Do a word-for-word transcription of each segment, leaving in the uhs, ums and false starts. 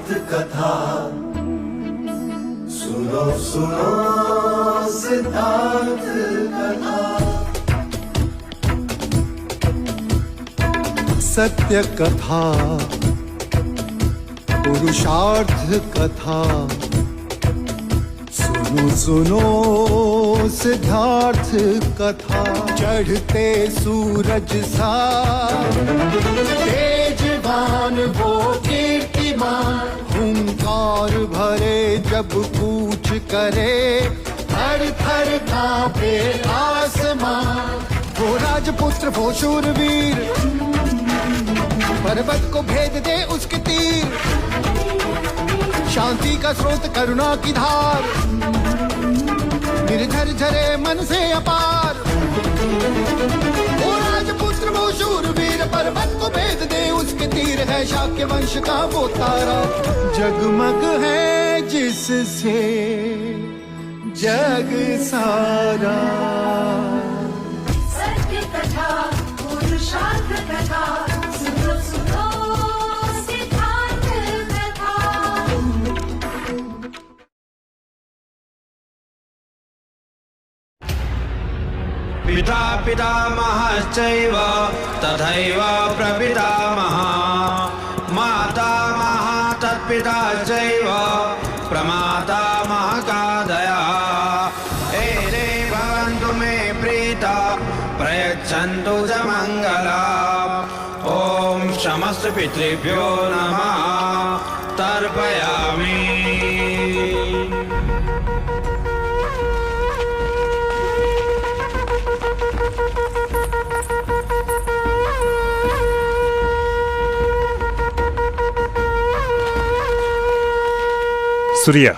कथा सुनो सुनो सिद्धार्थ कथा। सत्य कथा पुरुषार्थ कथा सुनो सुनो सिद्धार्थ कथा। चढ़ते सूरज सा तेजवान वो कीर्तिमान हुंकार भरे जब कूच करे थर थर कांपे आसमान। वो राजपुत्र वो शूरवीर पर्वत को भेद दे उसके तीर। शांति का स्रोत करुणा की धार निर्झर झरे मन से अपार। वो राजपुत्र वो शूरवीर पर्वत को भेद दे उसके तीर है शाक्य वंश का वो तारा। जगमग है जिससे जग सारा। सत्य कथा पुरुषार्थ कथा सुनो सुनो सिद्धार्थ कथा। पिता पितामहश्चैव तथैव प्रपितामह। माता महा तत्पिता चैव प्रमाता महकादयः। एते भवन्तु मे प्रीता प्रयच्छन्तु च मङ्गला। ॐ समस्त पितृभ्यो नमः तर्पयामि। སུ་རི་ཡ།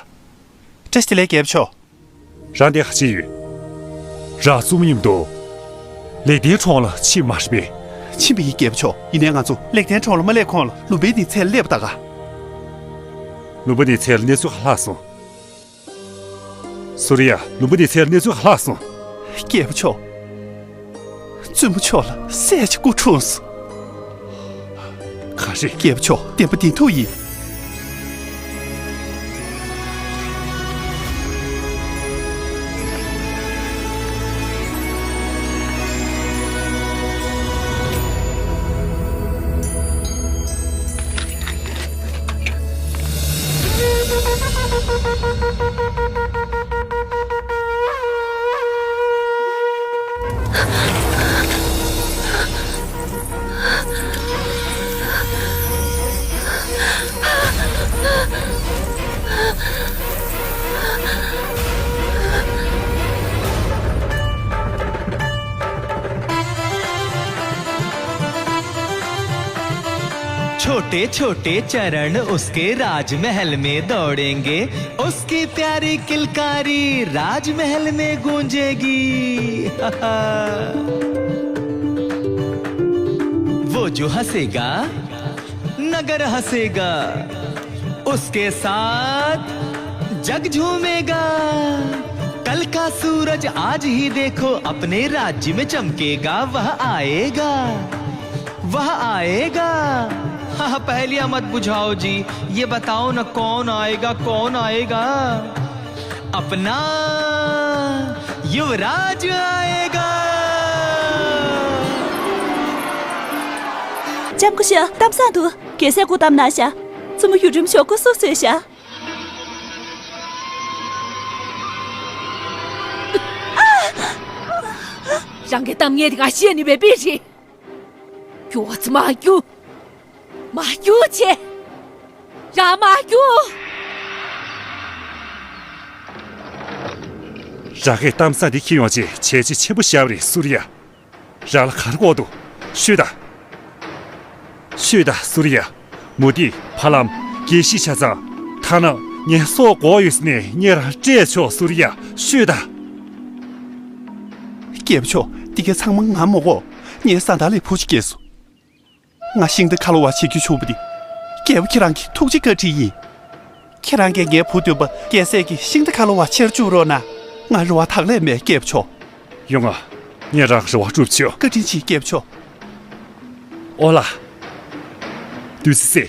བཀྲ་ཤིས་བདེ་ལེགས་རྒྱལ་པོ་མཆོག་རང་དེ་ག་ཅི་ཡོད། རང་བཙུན་མོ་མཉམ་དུ་ལེགས་ལྡན་གྲོང་ལ་ཕྱིན་མ་རེད་པས། ཕྱིན་པ་ཡིན་རྒྱལ་པོ་མཆོག་ཡིན་ནའི་ང་ཚོ་ལེགས་ལྡན་གྲོང་ལ་མ་སླེབས་གོང་ལ་ལུམ་བི་ནིའི་ཚལ་ལ་སླེབས་པ་ད་ག་ལུམ་བི་ནིའི་ཚལ་ལ་གནས་ཚུལ་ག་ལྷག་སོང་། སུ་རི་ཡ། ལུམ་བི་ནིའི་ཚལ་གནས་ཚུལ་ག་ལྷག་སོང་། རྒྱལ་པོ་མཆོག་བཙུན་མོ་མཆོག་ལ་སྲས་ཀྱི་སྐུ་འཁྲུངས་སོང་། ག་རེ། རྒྱལ་པོ་མཆོག་བདེན་པ་བདེན་ཐུག་ཡིན། छोटे छोटे चरण उसके राजमहल में दौड़ेंगे। उसकी प्यारी किलकारी राजमहल में गूंजेगी। वो जो हंसेगा, नगर हंसेगा। उसके साथ जग झूमेगा। कल का सूरज आज ही देखो, अपने राज्य में चमकेगा। वह आएगा, वह आएगा। हाँ, पहेलियां मत बुझाओ जी, ये बताओ ना, कौन आएगा, कौन आएगा? अपना युवराज आएगा। ལྕམ་སྐུ་ཞབས། གཏམ་བཟང་འདུག་རྒྱལ་སྲས་སྐུ་བལྟམས་གནང་ཤག་བཙུན་མོ་ཡུལ་ཁྲིམས་མཆོག་སྐུ་གཟུགས་གསོས་ཤག་རང་གི་གཏམ་ངན་དེ་ག་བཤད་ནི་བས་པི་རེད། རྒྱུ་བ་ཚོ་མ་རྒྱུ། མ་རྒྱུ་བྱེད། རང་མ་རྒྱུ། རང་གི་གཏམ་བཟང་དེ་ཁྱེར་ཡོང་བྱས་བྱས་རྗེས་ཆེན་པོ་བཞག་པ་རེད་སུ་རི་ཡ། རང་ལ་ག་རེ་དགོས་འདུག་ཤོད་དང་། ཤོད་དང་སུ་རི་ཡ། མུ་ཏིག་ཕ་ལམ། དགེ་བཤེས་ཆ་ཚང་། ཐ་ན་ངའི་སྲོག་དགོས་ཡོད་ཟེར་ནས་ངས་རང་སྤྲད་ཆོག་སུ་རི་ཡ། ཤོད་དང་། རྒྱལ་པོ་མཆོག་འདི་གའི་ཚང་མ་ང་མོ་གོ་ངའི་བཟའ་ཟླ་ལས་བུ་ཅིག་སྐྱེས་སོང་། ང་ཤིང་རྟ་ཁ་ལོ་བ་བྱེད་རྒྱུ་བྱུང་བ་འདི། རྒྱལ་པོ་ཁྱེད་རང་གི་ཐུགས་རྗེ་བཀའ་དྲིན་ཡིན། ཁྱེད་རང་གིས་ངའི་བུ་སྟོན་པ་རྒྱལ་སྲས་ཀྱི་ཤིང་རྟ་ཁ་ལོ་བ་ཆེར་བཅུག་རོགས་གནང་། ང་རེ་བ་དག་ལས་མེད་རྒྱལ་པོ་མཆོག་ཡོང་ང་། ངས་རང་རེ་བ་སྒྲུབ་ཆོག་བཀའ་དྲིན་ཆེ་རྒྱལ་པོ་མཆོག་ཨོ་ལ། བདུད་རྩི་སྲས།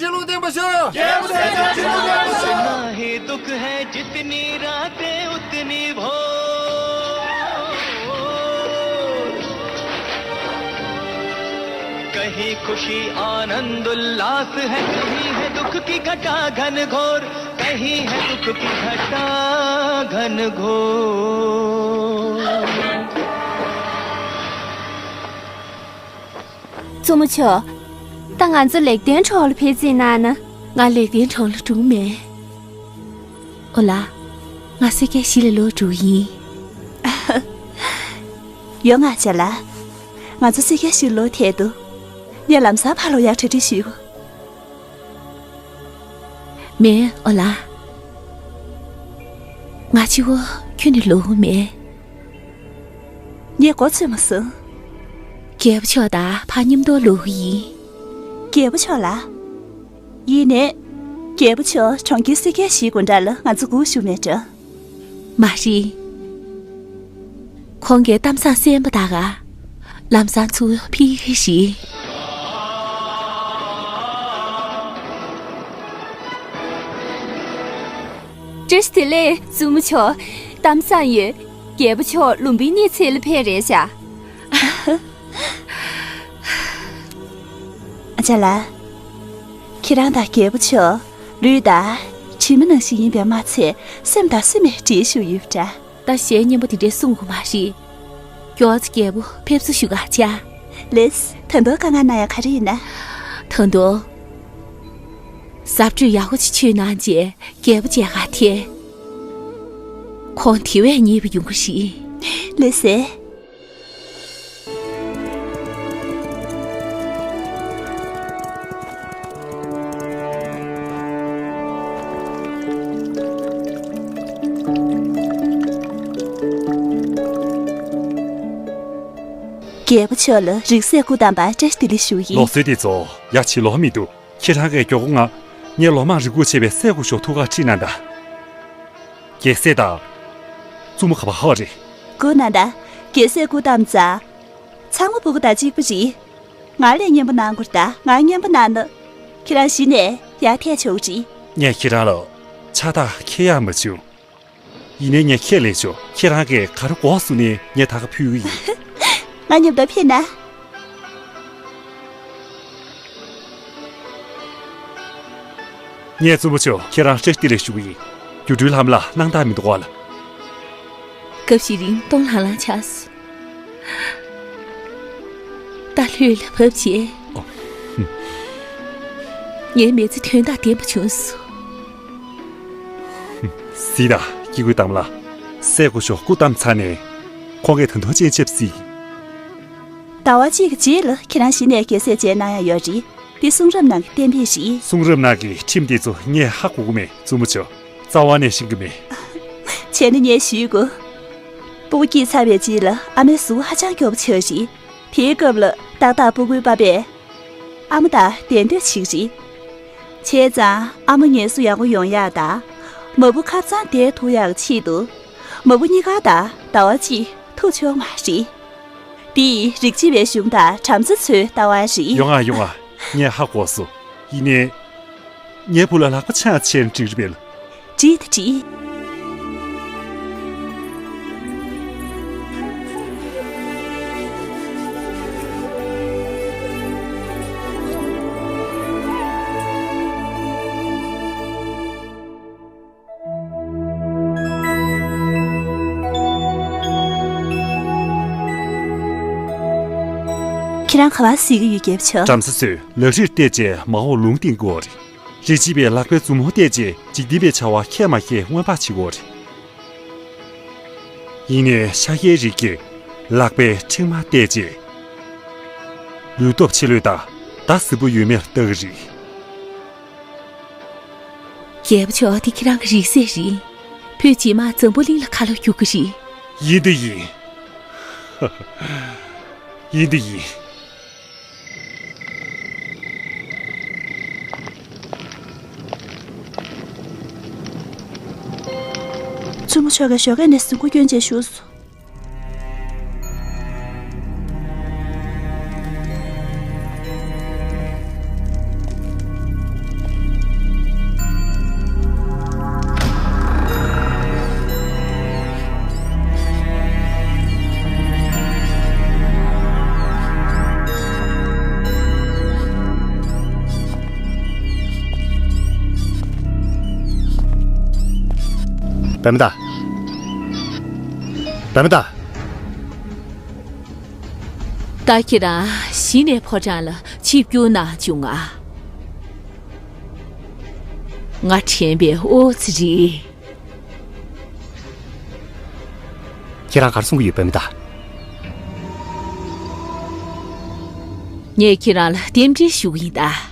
ཁྲིད་ལུགས་བསྟན་པ་ཤོག་རྒྱལ་པོ་སྲས་བཅས་ཁྲིད་ལུགས་བསྟན་པ་ཤོག जितना ही दुख है, जितनी रातें उतनी भोर। कहीं खुशी आनंद उल्लास है, कहीं है दुख की घटा घनघोर, कहीं है दुख की घटा घनघोर। ཙུ་མོ་ཆོ། ད་ང་ཚོ་ལེགས་ལྡན་གྲོང་ལ་ཕེབས་རྩིས་གནང་ན། ང་ལེགས་ལྡན་གྲོང་ལ་འགྲོ་མེད། ཨོ་ལགས། ང་སེར་སྐྱ་བཞི་ལ་ལོག་འགྲོ་གི་ཡིན། ཡོང་ང་བྱ་ལ། ང་ཚོ་སེར་སྐྱ་བཞི་ལ་ལོག་ཐད་དུ། ངས་ལམ་སང་ཕར་ལོག་ཡག་གྲ་སྒྲིག་ཞུ། མེད་ཨོ་ལགས། ང་གཅིག་པོ་ཁྱོན་ནས་ལོག་གི་མེད། ངས་མགོ་ཚོས་མ་སོང་། རྒྱལ་པོ་མཆོག་དང་ཕར་མཉམ་དུ་ལོག་གི་ཡིན། རྒྱལ་པོ་མཆོག་ལ། ཡིན་ནའི། རྒྱལ་པོ་མཆོག་གྲོང་ཁྱེར་སེར་སྐྱ་བཞིའི་སྒོ་འགྲམ་ལ་ང་ཚོ་སྒུག་བཞུགས་མེད་འགྲོ། མ་རེད། ཁོང་གིས་གཏམ་བཟང་གསན་པ་དང་། ལམ་སང་ཚུར་ཕེབས་ཀྱི་རེད། བཀྲ་ཤིས་བདེ་ལེགས་བཙུན་མོ་མཆོག་གཏམ་བཟང་ཡོད། རྒྱལ་པོ་མཆོག་ལུམ་བི་ནིའི་ཚལ་ལ་ཕེབས་རེད་ཤག་ཨ་ཅག་ལགས། ཁྱེད་རང་དང་རྒྱལ་པོ་མཆོག་ལུས་དང་གྲིབ་མ་ནང་བཞིན་ཡིན་པས་མ་ཚད། སེམས་དང་སེམས་མེད་འདྲེས་བཞུགས་ཡོད་པ་འདྲ། ད་གཞས་སྙན་པོ་དེ་འདྲའི་གསུང་དགོས་མ་རེད། མགྱོགས་ཙམ་རྒྱལ་པོ་ཕེབས་བསུ་ཞུ་ག་བཅར། ལེས། ད་དུང་དཀའ་ངལ་གནང་ཡ་ག་རེ་ཡིན་ན། ད་དུང་། གཟབ་སྤྲོས་ཡག་པོ་ཅིག་བྱས་གནང་རྗེས་རྒྱལ་པོ་མཇལ་ག་ཐད། ཁོང་དེ་བས་མཉེས་པོ་ཡོང་གི་རེད། ལེས་སེ། རྒྱལ་པོ་མཆོག་ལ་རིང་བསྲེལ་སྐུ་བལྟམས་པར་བཀྲ་ཤིས་བདེ་ལེགས་ཞུ་ཡིན། ལོ་སོའི་དེ་ཚོ་ཡ་བྱི་ལོ་མི་འདུག་ཁྱེད་རང་གིས་མགྱོགས་པོ་ང་ངའི་ལོ་མང་རེ་སྒུག་བྱས་པའི་སྲས་སྐུ་ཞབས་ཐུགས་ཁར་ཁྲིད་གནང་དང་། རྒྱལ་སྲས་དང་། བཙུན་མོ་ག་པར་ཧོ་རེད། སྐུ་གནང་དང་། རྒྱལ་སྲས་སྐུ་བལྟམས་ཙང་། ཚང་མ་ཕྲུ་གུ་དང་གཅིག་པ་རེད། ང་ལས་སྙན་པོ་གནང་དགོས་ད། ང་སྙན་པོ་གནང་ན། ཁྱེད་རང་གཞི་ནས་ཡར་ཐལ་ཆོག་གི་རེད། ངས་ཁྱེད་རང་ལ་ཕྱག་རྟགས་འཁྱེར་ཡག་མ་བྱུང་། ཡིན་ནའི་ངས་ཁས་ལེན་ཆོག་ཁྱེད་རང་གིས་ག་རེ་དགོས་གསུངས་ནའི་ངས་ད་ག་ཕུལ་གི་ཡིན། ང་མཉམ་དུ་ཕེབས་ན། ངས་བཙུན་མོ་ཆོ་ཁྱེད་རང་བཀྲ་ཤིས་བདེ་ལེགས་ཞུ་གི་ཡིན། སྒྱུ་འཕྲུལ་ལྷ་མོ་ལ་སྣང་དག་མི་འདུག་ག་ལ། སྐབས་ཤིག་རིང་སྟོང་ལྷང་ལྷང་ཆགས་སོང་། ད་ལྷོད་ལ་བབས་བྱས། ཨོ། ཧུམ། ངའི་མི་ཚེ་དོན་དང་ལྡན་པ་བྱུང་སོང་། གཟིགས་དང་སྐྱེ་དགུའི་གཏམ་ལ། སྲས་སྐུ་ཞབས་སྐུ་བལྟམས་ཚར་ནས། ཁོང་གིས་ད་དུང་སྤྱན་ཆབ་གཟིགས། ཟླ་བ་གཅིག་གི་རྗེས་ལ་ཁྱེད་རང་གཞི་ནས་རྒྱལ་སྲས་མཇལ་གནང་ཡག་ཡོད་རེད། འདི་གསུང་རབ་ནང་གི་གཏན་འབེབས་རེད། གསུང་རབ་ནང་གི་ཁྲིམས་དེ་ཚོ་ངས་ཧ་གོ་གི་མེད། བཙུན་མོ་ཆོ། རྩ་བ་ནས་ཤེས་ཀྱི་མེད། བྱས་ན་ངས་ཞུས་དགོས། སྤུ་གུ་སྐྱེས་ཚར་བའི་རྗེས་ལ་ཨ་མའི་གཟུགས་པོ་ཧ་ཅང་སྐྱོ་པོ་ཆགས་རེད། དེའི་སྐབས་ལ་ཏག་ཏག་སྤུ་གུའི་པ་ཕས་ཨ་མ་དང་གདན་གྲོས་བྱེད་ཀྱི་རེད། བྱས་ཙང་ཨ་མ་ངལ་གསོ་ཡག་པོ་ཡོང་ཡག་དང་། མ་བུ་ཁ་སང་བསྡད་ཐུབ་ཡག་གི་ཆེད་དུ། མ་བུ་གཉིས་ཀ་དང་ཟླ་བ་གཅིག་ཐུག་ཆོག་མ་རེད། འདི་རིགས་གཅིག་པའི་གཞུང་དང་བྲམ་ཟེ་ཚོའི་ལྟ་བ་རེད། ཡོང་ང་ཡོང་ང་། ངས་ཧ་གོ་སོང་། ཡིན་ནའི། ངའི་བུ་ལ་ལག་པ་འཆང་བྱས་ན་འགྲིག་རེད་པས། འགྲིག་ད་འགྲིག། ཁྱེད་རང་ག་པར་གཟིགས་ཀྱི་ཡོད། རྒྱལ་པོ་མཆོག་བྲམ་ཟེ་ཚོས་ལག་རིས་བལྟས་རྗེས་མ་འོངས་ལུང་བསྟན་དགོས་རེད། རིགས་གཅིག་པས་ལག་པའི་མཛུབ་མོ་བལྟས་རྗེས་འཇིག་རྟེན་པའི་བྱ་བ་ཁས་མ་ཁས་མངོན་པར་བྱེད་དགོས་རེད། ཡིན་ནའི་ཤཱཀྱའི་རིགས་ཀྱིས་ལག་པའི་མཁྲིག་མ་བལྟས་རྗེས་ལུས་སྟོབས་ཆེ་ལོས་དང་ཟླ་ཟིར་པོ་ཡོད་མེད་ལ་བལྟ་གི་རེད། རྒྱལ་པོ་མཆོག། འདི་ཁྱེད་རང་གི་རིགས་སྲས་རེད། བུ་རྗེས་མ་འཛམ་བུ་གླིང་ལ་ཁ་ལོ་སྒྱུར་གྱི་རེད། ཡིན་དང་ཡིན། ཡིན་དང་ཡིན། བཙུན་མོ་མཆོག་གིས་ཞོགས་ཀས་ནས་གཟུགས་པོ་སྐྱོན་བྱས་བཞུགས་སོང་། པདྨ་བདག་པདྨ་བདག་ད་ཁྱེད་རང་གཞི་ནས་ཕོ་བྲང་ལ་ཆིབས་བསྒྱུར་གནང་བྱུང་ང་། ང་དྲན་པའི་ཨོ་ཙི་རེད། ཁྱེད་རང་ག་རེ་གསུང་གི་ཡོད། པདྨ་བདག་ངས་ཁྱེད་རང་ལ་རྟེན་འབྲེལ་ཞུ་གི་ཡིན་ད།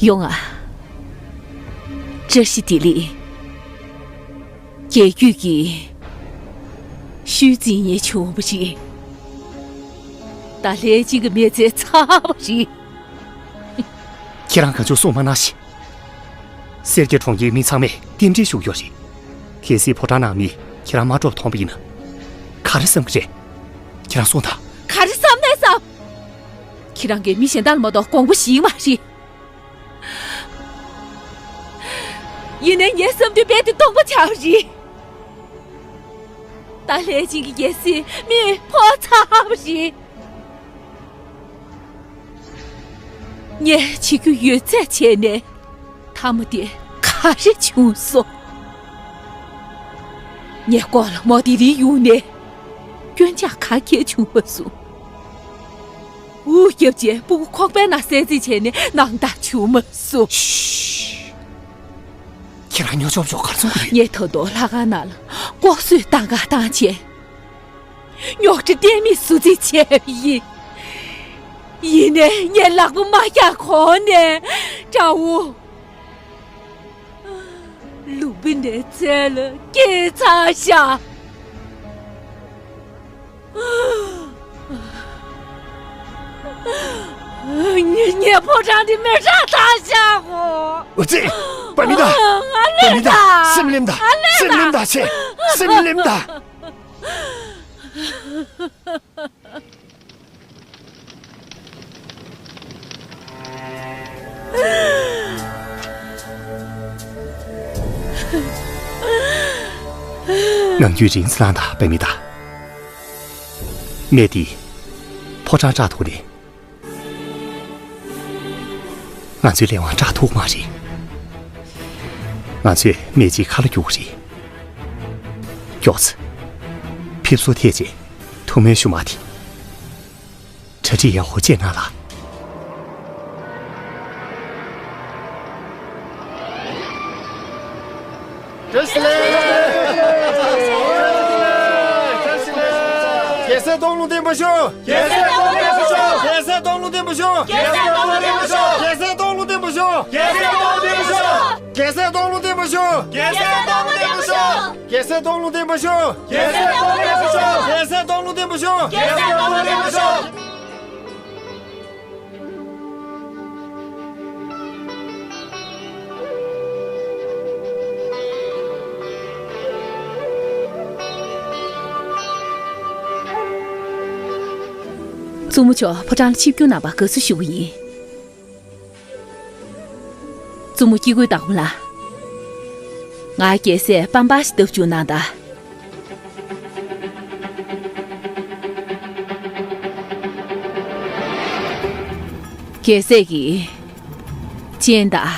ཡོང་ང་། བཀྲ་ཤིས་བདེ་ལེགས། རྒྱལ་རྒྱུད་ཀྱི་ཤུལ་རྫིང་ཉེ་བྱུང་བ་རེད། ད་ལྷས་སྦྱིན་གྱི་མི་ཚེ་ཚར་བ་རེད། ཁྱེད་རང་གང་བྱུང་གསུང་མ་གནང་ཞིག་སེར་སྐྱ་གྲོང་ཁྱེར་མི་ཚང་མས་རྟེན་འབྲེལ་ཞུ་རྒྱུ་རེད། གལ་སྲིད་ཕོ་བྲང་ནང་མི་ཁྱེད་རང་མ་འགྲོ་བ་མཐོང་པ་ཡིན་ན། ག་རེ་བསམ་གྱི་རེད། ཁྱེད་རང་གསུངས་དང་། ག་རེ་བསམ་ནས་བསམ། ཁྱེད་རང་གིས་མི་གཞན་དག་ལ་མ་གཏོགས་དགོངས་པ་ཞིག་མ་རེད། ཡིན་ནའི་ངའི་བསམ་དོན་རྦད་དེ་སྟོང་པ་ཆགས་པ་རེད། ད་ལྷས་སྦྱིན་གྱི་རྒྱལ་སྲིད་མེ་ཕོག་ཚར་བ་རེད། ངས་བྱེད་རྒྱུ་ཡོད་ཚད་བྱས་ནས་མཐའ་མ་དེ་ག་རེ་བྱུང་སོང་། ངའི་སྐོར་ལ་མོ་དེ་རིང་ཡོང་ནས་སྐྱོན་ཆ་ག་གེ་བྱུང་མ་སོང་། འུ་སྐྱབས་རྗེས་སྤུ་གུ་ཁོག་པའི་ནང་གསལ་རྩིས་བྱས་ནས་སྣང་དག་བྱུང་མ་སོང་། ཤི། ཁྱེད་རང་ཉོ་ཆོག་ཆོག་གར་སོང་གི་རེད། ངས་ད་དུང་ལྷ་ཁང་ནང་ལ་ལྐོག་གསོད་བཏང་ག་བཏང་བྱས། རྙོག་དྲ་གཏན་མེད་བཟོ་རྩིས་བྱས་པ་ཡིན། ཡིན་ནའི་ངས་ལག་པ་མ་བརྐྱངས་གོང་ནས་དགྲ་བོ་ལུམ་བི་ནིའི་རྩལ་ལ་སྐྱེས་ཚར་ཤག་ངས་ངས་ཕོ་བྲང་འདི་མེ་སྲེག་བཏང་བཞག་གོ། ཨོ་ཙི། པདྨ་བདག་ང་ལས་པདྨ་བདག་ད། སེམས་ལེམ་ད། ང་ལས་སེམས་ད། ལེམ་ད་ཆེ། སེམས་ལེམ་ད། ནམ་རྒྱུན་རིང་ཙམ་ལངས་དང་པདྨ་བདག་སྨན་འདི་ཕོ་བྲང་སྐྲག་ཐུག་ནས། ང་ཚོའི་ལས་དབང་སྐྲག་ཐུབ་མ་རེད། ང་ཚོས་མེ་ལྕེའི་ཁ་ལོ་རྒྱུག་གི་རེད། མགྱོགས་ཚེ། ཕེབས་བསུ་ཐེག་ཅེས་ཐུགས་སྨོན་ཞུ་མ་དེ། གྲ་སྒྲིག་ཡག་པོ་བྱས་གནང་ལགས། བཀྲ་ཤིས་བདེ་ལེགས། རྒྱལ་སྲས་སྟོང་ལུང་བསྟན་པ་ཤོག། རྒྱལ་སྲས་སྟོང་ལུང་བསྟན་པ་ཤོག། རྒྱལ་སྲས་སྟོང་ལུང་བསྟན་པ་ཤོག། རྒྱལ་སྲས་སྟོང་ལུང་བསྟན་པ་ཤོག། རྒྱལ་སྲས་སྟོང་ལུང་བསྟན་པ་ཤོག། རྒྱལ་སྲས་སྟོང་ལུང་བསྟན་པ་ཤོག། རྒྱལ་སྲས་སྟོང་ལུང་བསྟན་པ་ཤོག། རྒྱལ་སྲས་སྟོང་ལུང་བསྟན་པ་ཤོག། རྒྱལ་སྲས་སྟོང་ལུང་བསྟན་པ་ཤོག། རྒྱལ་སྲས་སྟོང་ལུང་བསྟན་པ་ཤོག། རྒྱལ་སྲས་སྟོང་ལུང་བསྟན་པ་ཤོག། རྒྱལ་སྲས་སྟོང་ལུང་བསྟན་པ་ཤོག། བཙུན་མོ་མཆོག་ཕོ་བྲང་ལ་ཆིབས་བསྒྱུར་གནང་བར་དགའ་བསུ་ཞུ་གི་ཡིན། བཙུན་མོ་སྐྱེ་དགུའི་བདག་པོ་ལགས། ང་རྒྱལ་སྲས་པམ་པ་ཞིག་སྟབས་བཅུག་གནང་དང་། རྒྱལ་སྲས་ཀྱིས་སྤྱན་དང་།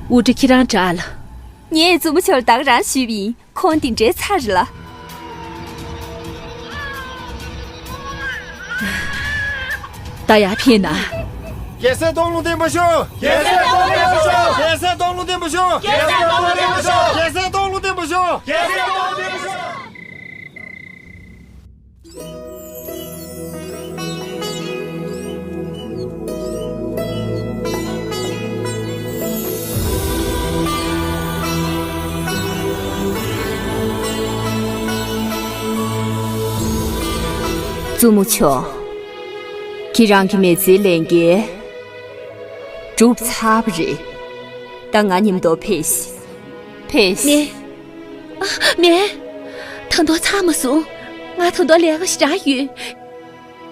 དབུ་སྐྲ་ཁྱེད་རང་བྲེགས་ལ། ངས་བཙུན་མོ་མཆོག་ལ་ད་ག་རང་ཞུས་པ་ཡིན། ཁོང་འདི་འདྲའི་ཚ་རེད་ལ། ད་ཡར་ཕེབས་ན། རྒྱལ་སྲས་སྟོང་ལུང་བསྟན་པ་ཤོག། རྒྱལ་སྲས་སྟོང་ལུང་བསྟན་པ་ཤོག། རྒྱལ་སྲས་སྟོང་ལུང་བསྟན་པ་ཤོག། རྒྱལ་སྲས་སྟོང་ལུང་བསྟན་པ་ཤོག། རྒྱལ་སྲས་སྟོང་ལུང་བསྟན་པ་ཤོག། རྒྱལ་སྲས་སྟོང་ལུང་བསྟན་པ་ཤོག། བཙུན་མོ་མཆོག། ཁྱེད་རང་གི་མི་ཚེའི་ལས་འགན་གྲུབ་ཚར་བ་རེད། ད་ང་མཉམ་དུ་ཕེབས་ཤིག། ཕེབས་ཤིག། མེད། ཨ། མེད། ད་དུང་ཚར་མ་སོང་། ང་ད་དུང་ལས་ཀ་ཞེ་དྲག་ཡོད།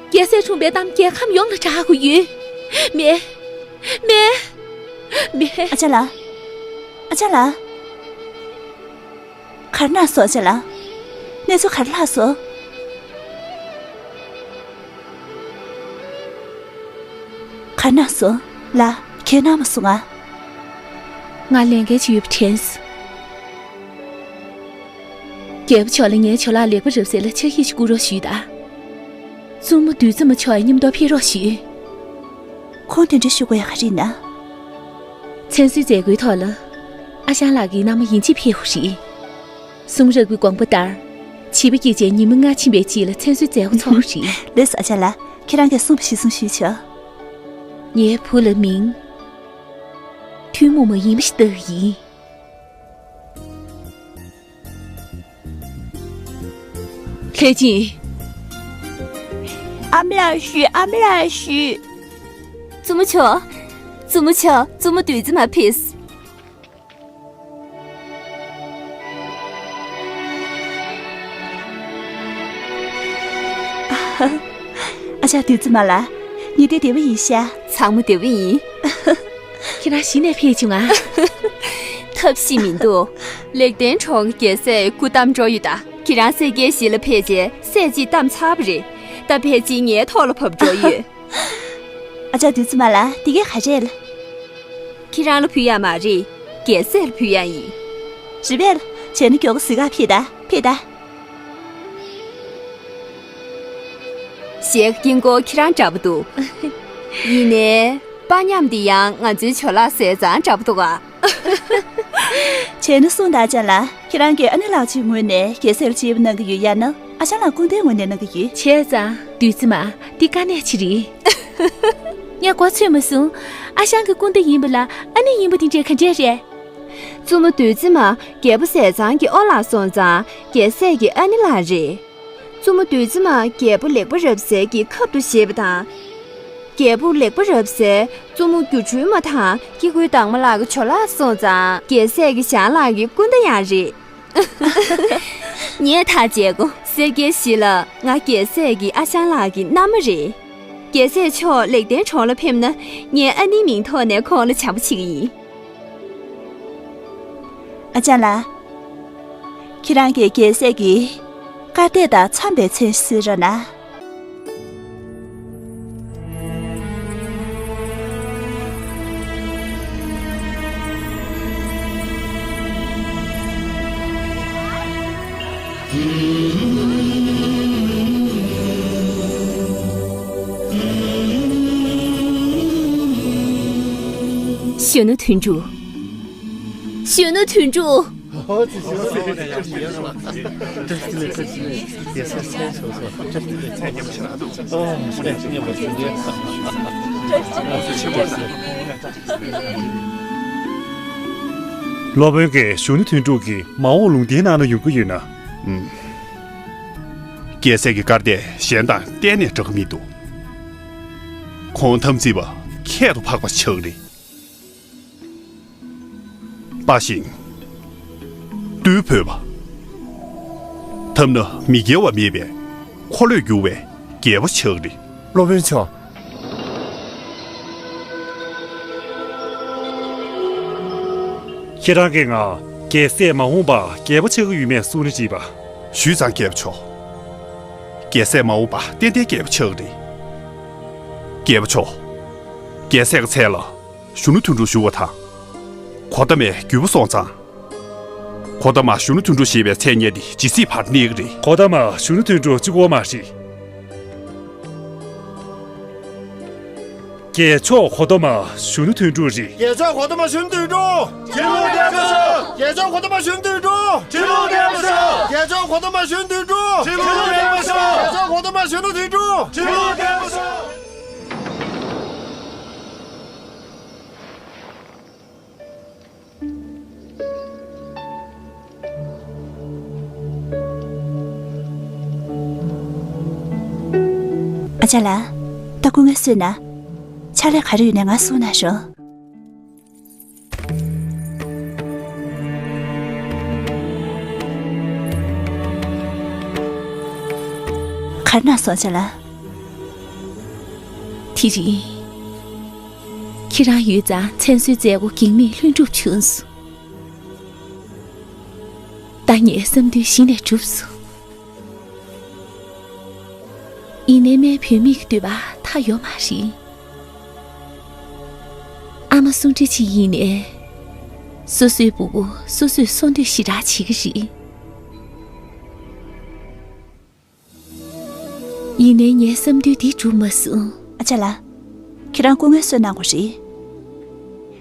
རྒྱལ་སྲས་འཁྲུངས་པའི་གཏམ་རྒྱལ་ཁམས་ཡོངས་ལ་གྲགས་དགོས་ཡོད། མེད། མེད། མེད། ཨ་ཅག་ལགས། ཨ་ཅག་ལགས། ག་རེ་གནང་སོང་ཨ་ཅག་ལགས། གནས་ཚུལ་ག་རེ་ལྷག་སོང་། ག་རེ་གནང་སོང་། ལགས། གལ་གནང་མ་སོང་ང་། ང་ལས་འགན་ཅིག་ཡོད་པ་དྲན་སོང་། རྒྱལ་པོ་མཆོག་ལ་ངའི་ཇོ་ལགས་ལེགས་པར་རབ་གསལ་ལ་ཕྱག་བཞེས་ཤིག་བསྐུར་རོགས་ཞུས་དང་། བཙུན་མོ་བདུད་བརྩི་མ་མཆོག་ཡང་མཉམ་དུ་ཕེབས་རོགས་ཞུས། ཁོང་དེ་འདྲ་ཞུ་དགོས་ཡ་ག་རེ་ཡིན་ན། མཚན་གསོལ་མཛད་སྒོའི་ཐོག་ལ། ཨ་ཞང་ལགས་ཀྱི་མནའ་མ་ཡིན་གཅིག་ཕེབས་ཡོད་རེད། གསུང་རབ་ཀྱི་དགོངས་པ་ལྟར། བྱིས་པ་སྐྱེས་བྱས་ཉི་མ་ལྔ་ཕྱིན་པའི་རྗེས་ལ་མཚན་གསོལ་མཛད་སྒོ་ཚོགས་རེད། ལགས་སོ་ཨ་ཅག་ལགས། ཁྱེད་རང་གིས་གསུངས་པ་གཞིར་བཟུང་ཞུས་ཆོག། ངའི་བུ་ལ་མིང་། ཐུན་མོང་མ་ཡིན་པ་ཞིག་བཏགས་ཀྱི་ཡིན། ལྷས་སྦྱིན། ཨ་མ་ལགས་བཞུགས། ཨ་མ་ལགས་བཞུགས། བཙུན་མོ་མཆོག། བཙུན་མོ་མཆོག། བཙུན་མོ་བདུད་རྩི་མ་ཕེབས། ཨ་ཅག་བདུད་རྩི་མ་ལགས། ངེད་དེ་བདེ་པོ་ཡིན་ཤག། ཚང་མ་བདེ་པོ་ཡིན། ཁྱེད་རང་གཞི་ནས་ཕེབས་བྱུང་ང་། ཐབས་ཤེས་མི་འདུག། ལེགས་ལྡན་གྲོང་གི་རྒྱལ་སྲས་སྐུ་བལྟམས་འགྲོ་ཡོད་ད། ཁྱེད་རང་སྲས་སྐྱེས་གཞི་ལ་ཕེབས་རྗེས་སྲས་གཅིག་བལྟམས་ཚར་བ་རེད། ད་ཕལ་ཆེར་ངའི་ཐོག་ལ་བབས་འགྲོ་ཡོད། ཨ་ཅག་བདུད་རྩི་མ་ལགས། འདི་གས་ག་རེ་རེད། ཁྱེད་རང་ལ་ཕུལ་ཡ་མ་རེད། རྒྱལ་སྲས་ལ་ཕུལ་ཡ་ཡིན། རེད་པས། བྱས་ན་མགྱོགས་པོ་གཟིགས་ག་ཕེབས་ད། ཕེབས་ད། གཞས་ཀྱི་དཀྱིལ་འཁོར་ཁྱེད་རང་འདྲ་པོ་འདུག། ཡིན་ནའི། པ་མཉམ་འདི་ཡང་ང་ཚོའི་ཇོ་ལགས་ཟས་གཙང་འདྲ་པོ་འདུག་ག། བྱས་ན་གསུངས་དང་ཅན་ལགས། ཁྱེད་རང་གིས་ཨ་ནེ་ལགས་ཀྱི་ངོས་ནས་རྒྱལ་སྲས་ལ་གཅེས་པ་གནང་གི་ཡོད་ཡ་ན། ཨ་ཞང་ལགས་སྐུ་ཟླའི་ངོས་ནས་གནང་གི་ཡོད། བྱས་ཙང་བདུད་རྩི་མ། འདི་དཀའ་གནད་ཅིག་རེད། ངས་གོ་ཚོད་མ་སོང་། ཨ་ཞང་གི་སྐུ་ཟླ་ཡིན་པ་ལ་ཨ་ནེ་ཡིན་པ་འདི་འདྲས་ག་འདྲས་རེད། བཙུན་མོ་བདུད་རྩི་མ་རྒྱལ་པོ་ཟས་གཙང་གི་ཨོ་ལགས་སོང་ཙང་རྒྱལ་སྲས་ཀྱི་ཨ་ནེ་ལགས་རེད། བཙུན་མོ་བདུད་རྩི་མ་རྒྱལ་པོ་ལེགས་པ་རབ་གསལ་གྱི་ཁབ་ཏུ་བཞེས་པ་དང་། རྒྱལ་པོ་ལེགས་པ་རབ་གསལ་བཙུན་མོ་སྒྱུ་འཕྲུལ་མ་དང་སྐྱེ་དགུའི་བདག་མོ་ལགས་ཀྱི་ཇོ་ལགས་སོང་ཙང་རྒྱལ་སྲས་ཀྱི་ཞང་ལགས་ཀྱི་སྐུ་ཟླ་ཡང་རེད། ངས་ཐག་བཅད་གོ། སྲས་སྐྱེས་གཞི་ལ་ང་རྒྱལ་སྲས་ཀྱི་ཨ་ཞང་ལགས་ཀྱི་མནའ་མ་རེད། རྒྱལ་སྲས་མཆོག་ལེགས་ལྡན་གྲོང་ལ་ཕེབས་ན་ངས་ཨ་ནེའི་མིང་ཐོག་ནས་ཁོང་ལ་བྱམས་པོ་བྱེད་ཀྱི་ཡིན། ཨ་ཅག་ལགས། ཁྱེད་རང་གིས་རྒྱལ་སྲས་ཀྱི་སྐར་རྟགས་དང་འཚམས་པའི་མཚན་གསོལ་རོགས་གནང་། གཞོན་ནུ་དོན་གྲུབ། གཞོན་ནུ་དོན་གྲུབ། སློབ་དཔོན་གྱིས་གཞོན་ནུ་དོན་གྲུབ་ཀྱི་མ་འོངས་ལུང་བསྟན་གནང་ན་ཡོང་གི་ཡོད་ན། ཨུམ། རྒྱལ་སྲས་ཀྱི་བཀའ་དེ་གཞན་དང་གཏན་ནས་འདྲ་གི་མི་འདུག་ཁོང་དམ་ཚིག་པ་ཁྱད་དུ་འཕགས་པ་ཆགས་རེད། དཔའ་ཞིང་རྟུལ་ཕོད་པ། ཐབས་ན་མི་དགེ་བ་མེད་པའི་འཁོར་ལོས་སྒྱུར་བའི་རྒྱལ་པོ་ཆགས་རེད། སློབ་དཔོན་མཆོག་ཁྱེད་རང་གིས་ང་རྒྱལ་སྲས་མ་འོངས་པ་རྒྱལ་པོ་ཆགས་ཀྱི་ཡོད་མེད་གསུང་ནི་ཅིག་པ། ཞུས་ཙང་རྒྱལ་པོ་མཆོག་རྒྱལ་སྲས་མ་འོངས་པ་ཏན་ཏན་རྒྱལ་པོ་ཆགས་རེད། རྒྱལ་པོ་མཆོག་རྒྱལ་སྲས་ཀྱི་མཚན་ལ་གཞོན་ནུ་དོན་གྲུབ་ཞུ་བ་དང་། གོ་ཏ་མའི་རྒྱུད་པ་སོང་ཙང་། གོ་ཏ་མ་གཞོན་ནུ་དོན་གྲུབ་ཞེས་པའི་མཚན་སྙན་དེ་ཇི་སྲིད་བར་གནས་ཀྱི་རེད། གོ་ཏ་མ་གཞོན་ནུ་དོན་གྲུབ་གཅིག་པོ་མ་རེད། རྒྱལ་མཆོག་གོ་ཏ་མ་གཞོན་ནུ་དོན་གྲུབ་རེད། རྒྱལ་མཆོག་གོ་ཏ་མ་གཞོན་ནུ་དོན་གྲུབ། ཁྲི་ལོ་བརྟན་པར་ཤོག་རྒྱལ་མཆོག་གོ་ཏ་མ་གཞོན་ནུ་དོན་གྲུབ། ཁྲི་ལོ་བརྟན་པར་ཤོག་རྒྱལ་མཆོག་གོ་ཏ་མ་གཞོན་ནུ་དོན་གྲུབ། ཁྲི་ལོ་བརྟན་པར་ཤོག་རྒྱལ་མཆོག་གོ་ཏ་མ་གཞོན་ནུ་དོན་གྲུབ། ཁྲི་ལོ་བརྟན་པར་ཤོག་ཨ་ཅག་ལགས། ད་སྐུ་ངལ་གསོས་ན། ཕྱག་ལས་ག་རེ་ཡོད་ནའི་ང་གསུང་གནང་ཤོག་ག་རེ་གནང་སོང་ཨ་ཅག་ལགས། དེ་རིང་། ཁྱེད་རང་ཡོད་ཙང་མཚན་གསོལ་མཛད་སྒོ་གེགས་མེད་ལྷུན་གྲུབ་བྱུང་སོང་། ད་ངའི་བསམ་འདུན་གཞི་ནས་གྲུབ་སོང་། ཡིན་ནའི་སྨན་བུད་མེད་ཀྱི་འདོད་པ་མཐའ་ཡོད་མ་རེད། ཨ་མ་སུ་འདྲ་ཅིག་ཡིན་ནའི། སོ་སོའི་བུ་གུ་སོ་སོས་གསོ་འདོད་ཞེ་དྲག་བྱེད་ཀྱི་རེད། ཡིན་ནའི་ངའི་བསམ་འདུན་འདི་འགྲུབ་མ་སོང་། ཨ་ཅག་ལགས། ཁྱེད་རང་སྐུ་ངལ་གསོ་གནང་དགོས་རེད།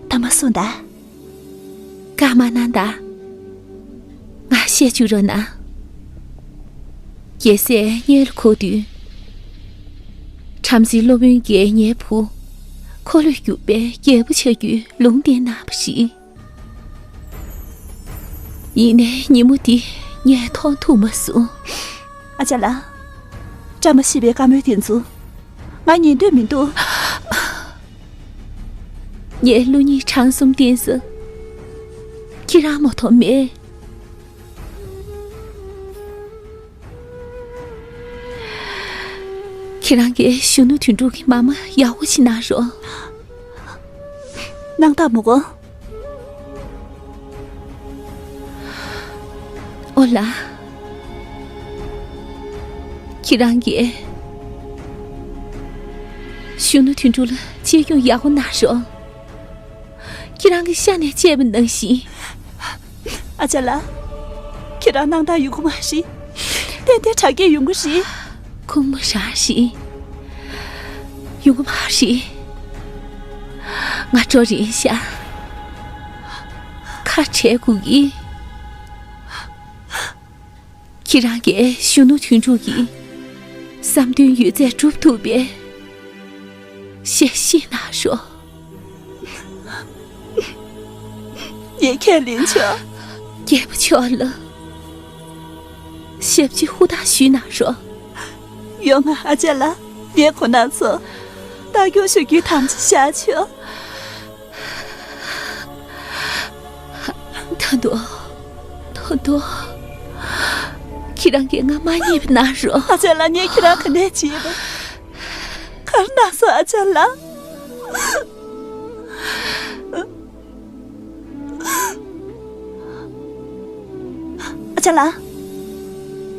ད་མ་གསུངས་ད། བཀའ་མ་གནང་ད། ང་བཤད་བཅུག་རོགས་གནང་། རྒྱལ་སྲས་མངལ་ལ་འཁོར་དུས། བྲམ་ཟེ་སློབ་དཔོན་གྱིས་ངའི་བུ། འཁོར་ལོས་སྒྱུར་བའི་རྒྱལ་པོ་བྱ་རྒྱུའི་ལུང་བསྟན་གནང་བ་རེད། ཡིན་ནའི་ཉིན་མོ་འདི་ངས་མཐོང་ཐུབ་མ་སོང་། ཨ་ཅག་ལགས། བཀྲ་མ་ཤིས་པའི་བཀའ་མོལ་དེ་ཚོ་ང་ཉན་འདོད་མི་འདུག་ངའི་བློ་སྙིང་བྲང་གསུམ་བསྟན་ས་ཁྱེད་རང་མ་གཏོགས་མེད། ཁྱེད་རང་གིས་གཞོན་ནུ་དོན་གྲུབ་ཀྱི་མ་མ་ཡག་པོ་ཞིག་གནང་རོགས། སྣང་དག་མོ་གོ། ཨོ་ལ། ཁྱེད་རང་གིས་གཞོན་ནུ་དོན་གྲུབ་ལ་གཅེས་སྐྱོང་ཡག་པོ་གནང་རོགས། ཁྱེད་རང་གི་ཤ་ནས་བཅད་པ་ནང་བཞིན། ཨ་ཅག་ལགས། ཁྱེད་རང་སྣང་དག་ཡོང་གི་མ་རེད། ཏན་ཏན་དྲག་སྐྱེད་ཡོང་གི་རེད། ཁུག་མ་རང་རེད། ཡོང་གི་མ་རེད། ང་འགྲོ་རན་ཤག་ཁ་བྲལ་དགོས་ཀྱི། ཁྱེད་རང་གིས་གཞོན་ནུ་དོན་གྲུབ་ཀྱི་བསམ་དོན་ཡོད་ཚད་སྒྲུབ་ཐུབ་པའི་ཞལ་བཞེས་གནང་རོགས། ངས་ཁས་ལེན་ཆོག་རྒྱལ་པོ་མཆོག་ལ་ཞབས་ཕྱི་ཧུར་ཐག་ཞུས་གནང་རོགས། ཡོང་ང་ཨ་ཅག་ལགས། ངས་ཁོ་ན་ཚོ་ལྟ་སྐྱོང་ཞུ་རྒྱུའི་དམ་བཅའ་བཞག་ཆོག་ད་དུང་། ད་དུང་། ཁྱེད་རང་གིས་ང་མ་ཉེས་པ་གནང་རོགས། ཨ་ཅག་ལགས། ངས་ཁྱེད་རང་ག་ནས་བྱེད་པ། ག་རེ་གནང་སོང་ཨ་ཅག་ལགས། ཨ་ཅག་ལགས།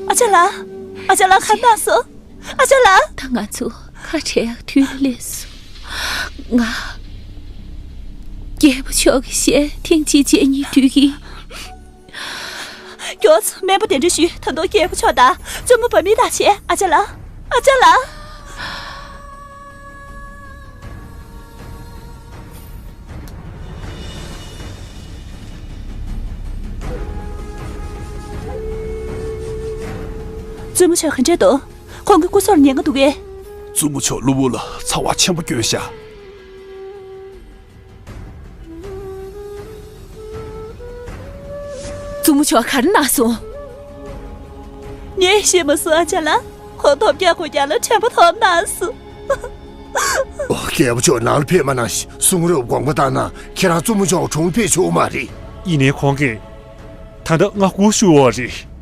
ཨ་ཅག་ལགས། ཨ་ཅག་ལགས་ག་རེ་གནང་སོང་། ཨ་ཅག་ལགས། ད་ང་ཚོ་ཁ་བྲལ་ཡག་དུས་ལ་སླེབས་སོང་། ང་རྒྱལ་པོ་མཆོག་གི་ཞལ་ཐེངས་གཅིག་མཇལ་སྙིང་འདོད་ཀྱི། མགྱོགས་སེ་སྨན་པ་གདན་འདྲེན་ཞུས། ད་དུང་རྒྱལ་པོ་མཆོག་དང་བཙུན་མོ་བ་མི་དང་བྱས། ཨ་ཅག་ལགས། ཨ་ཅག་ལགས། བཙུན་མོ་མཆོག་ག་འདྲས་འདུག་ཁོང་གི་སྐུ་སྲོག་ལ་ཉེན་ཁ་འདུག་གས། བཙུན་མོ་མཆོག་གློ་བུར་ལ་ཚ་བ་ཆེན་པོ་བསྐྱོན་ཤག་བཙུན་མོ་མཆོག་ག་རེ་གནང་སོང་། ངས་ཤེས་མ་སོང་ཨ་ཅག་ལགས། ཁོང་ཐོབ་རྒྱག་དགོས་རྒྱག་ལ་དྲན་པ་ཐོར་གནང་སོང་། རྒྱལ་པོ་མཆོག་ནང་ལ་ཕེབས་མ་གནང་ཞིག་གསུང་རབ་དགོངས་པ་ལྟར་ན་ཁྱེད་རང་བཙུན་མོ་མཆོག་གྲོངས་ཕེབས་ཆོག་མ་རེད། ཡིན་ནའི་ཁོང་གིས། ད་ལྟ་ང་སྒུག་བཞུགས་ཡོད་རེད།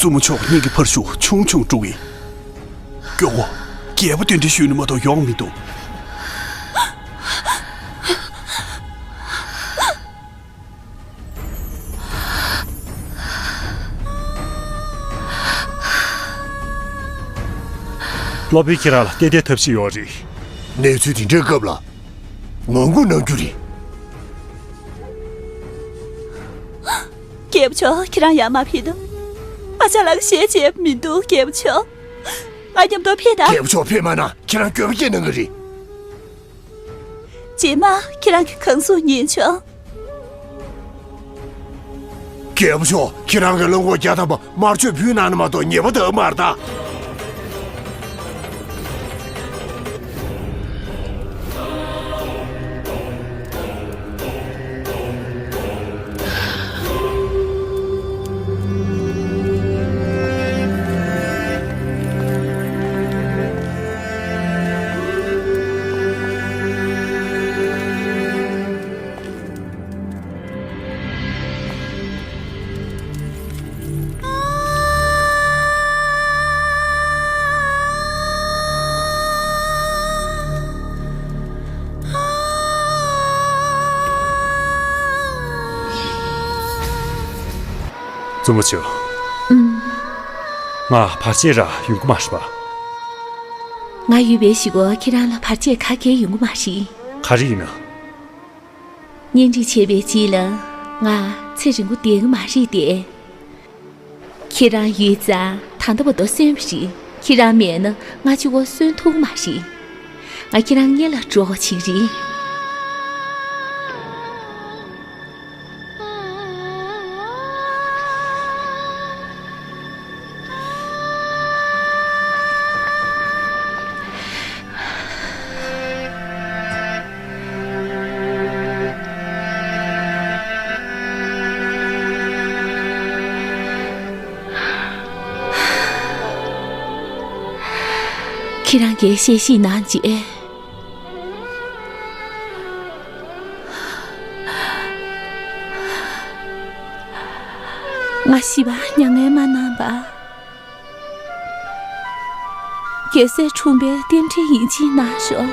བཙུན་མོ་མཆོག་སྙིང་གི་འཕར་ཤུགས་ཆུང་ཆུང་འགྲོ་གི། སྐྱོ་བོ། རྒྱལ་པོ་གདན་འདྲེན་ཞུས་ནས་མ་གཏོགས་ཡོང་མི་འདུག་སློབ་དཔོན་ཁྱེད་རང་ལ་ཏན་ཏན་ཐབས་ཤེས་ཡོད་རེད། གནས་ཚུལ་དེ་འདྲའི་སྐབས་ལ་ངང་སྒུག་གནང་རྒྱུ་རེད། རྒྱལ་པོ་མཆོག་ཁྱེད་རང་ཡར་མར་ཕེབས་དང་། ཨ་ཅག་ལགས་ཞལ་མཇལ་མི་འདུག་རྒྱལ་པོ་མཆོག་ང་མཉམ་དུ་ཕེབས་དང་། རྒྱལ་པོ་མཆོག་ཕེབས་མ་གནང་། ཁྱེད་རང་འགྱོད་པ་སྐྱེ་གནང་གི་རེད། རྗེས་མ་ཁྱེད་རང་གི་གང་གསུང་ཉན་ཆོག་རྒྱལ་པོ་མཆོག་ཁྱེད་རང་གི་བློན་པོ་བརྒྱ་ཐམ་པ་དམར་མཆོད་ཕུལ་གནང་ན་མ་གཏོགས་ཉེས་པ་འདུག་མ་རེད་ད། བཙུན་མོ་མཆོག་ཨུམ། ང་བར་ཆད་རག་ཡོང་གི་མ་རེད་པ། ང་ཡོད་པའི་གཞུག་གུ་ཁྱེད་རང་ལ་བར་ཆད་ག་གེ་ཡོང་གི་མ་རེད། ག་རེ་ཡིན་ན། གཉེན་སྒྲིག་བྱས་པའི་རྗེས་ལ་ང་ཚེ་རིང་པོ་བསྡད་ཀྱི་མ་རེད་དེ། ཁྱེད་རང་ཡོད་ཙང་ད་ལྟ་བར་དུ་གསོན་པ་རེད། ཁྱེད་རང་མེད་ན་ང་གཅིག་པོ་གསོན་ཐུབ་ཀྱི་མ་རེད། ང་ཁྱེད་རང་སྔོན་ལ་འགྲོ་དགོས་ཅིག་རེད། ཁྱེད་རང་གིས་བཤད་ཤེས་གནང་རྗེས། ང་ཞི་བ་མྱ་ངན་མ་གནང་པ། རྒྱལ་སྲས་འཁྲུངས་པའི་རྟེན་འབྲེལ་ཡིན་གཅིག་གནང་ཤོག་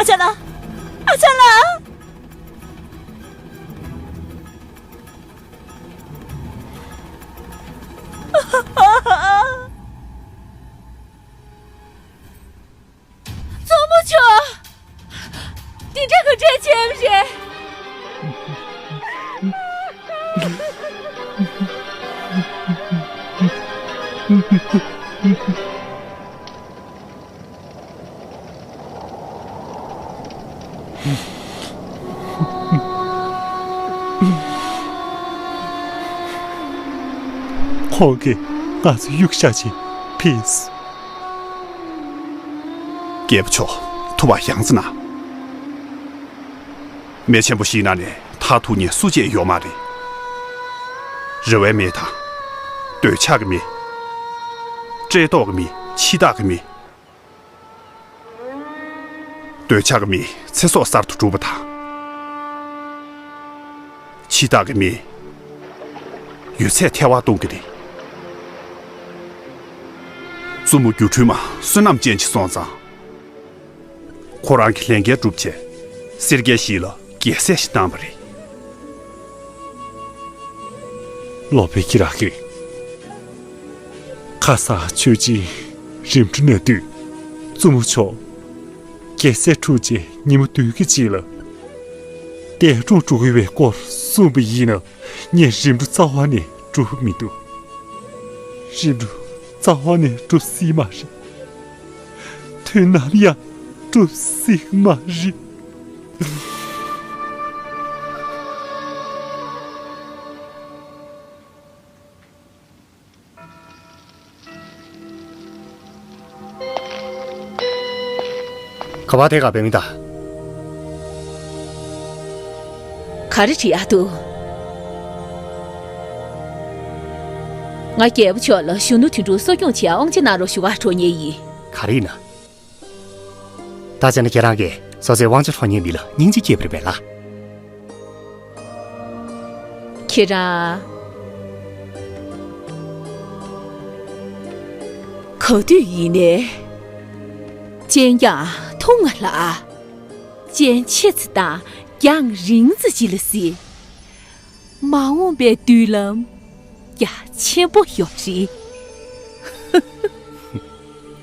ཨ་ཅག་ལགས། ཨ་ཅག་ལགས། བཙུན་མོ་མཆོག་འདི་འདྲ་ག་འདྲས་བྱས་པ་རེད། ཁོང་གིས་ང་ཚོ་གཡུག་བཞག་བྱས་ཕེབས། རྒྱལ་པོ་མཆོག་ཐུབ་པ་ཡང་ཙི་ན། མེ་ཆེན་པོ་ཞིག་ནང་ནས་མཐར་ཐུག་ཉིད་སུ་གཅིག་ཡོད་མ་རེད། རེ་བའི་མེ་དང་། འདོད་ཆགས་ཀྱི་མེ། བཀྲེས་ལྟོགས་ཀྱི་མེ། འཆི་བདག་གི་མེ། འདོད་ཆགས་ཀྱི་མེས་ཚེ་སྲོག་གསར་དུ་བསྒྲུབས་པ་དང་ ཕྱི་ཐག་གི་མི། ཡོད་ཚད་ཐལ་བ་གཏོང་གི་རེད། བཙུན་མོ་སྒྱུ་འཕྲུལ་མ་བསོད་ནམས་ཅན་ཅིག་སོང་ཙང་། ཁོ་རང་གི་ལས་འགན་བསྒྲུབ་ཆེད། སེར་སྐྱ་ཞིག་ལ་རྒྱལ་སྲས་ཤིག་བཏང་བ་རེད། ལོ་པའི་ཁྱི་ར་གི། ཁ་སང་ཆོས་སྦྱིན་རིམ་གྲོ་ན་དུས། བཙུན་མོ་མཆོག་རྒྱལ་སྲས་འཁྲུངས་རྗེས་ཉིན་མོ་བདུན་གྱི་རྗེས་ལ། འདས་གྲོངས་འགྲོ་གི་བའི་སྐོར་གསུངས་པ་ཡིན་ན། ངས་རིམ་གྲོ་རྩ་བ་ནས་འགྲུབ་མི་འདུག་རིམ་གྲོ་རྩ་བ་ནས་འགྲུབ་སྲིད་མ་རེད། དུས་ནམ་ཡང་འགྲུབ་སྲིད་མ་རེད། ག་བ་དེ་ག་བའི་མི་ད། ག་རེ་བྲིས་ཨ་འདུག་ང་རྒྱལ་པོ་མཆོག་ལ་གཞོན་ནུ་དོན་གྲུབ་གསོ་སྐྱོང་བྱེད་དབང་ཆ་གནང་རོགས་ཞུ་བར་འགྲོ་མཁན་ཡིན། ག་རེ་ཡིན་ན། ད་བྱས་ན་ཁྱེད་རང་གིས་སོ་སོའི་དབང་ཆ་འཕྲོག་མཁན་མི་ལ་སྙིང་རྗེ་སྐྱེས་པ་རེད་པས་ལགས། ཁྱེད་རང་ག་དུས་ཡིན་ནའི་སྤྱན་རྒྱང་ཐུང་ང་ལ། སྤྱན་ཆེ་ཙི་དང་རྒྱང་རིང་ཙི་ཅི་ལ་སྲིད། མ་འོངས་པའི་མདུན་ལམ་རྒྱ་ཆེན་པོ་ཡོད་རེད།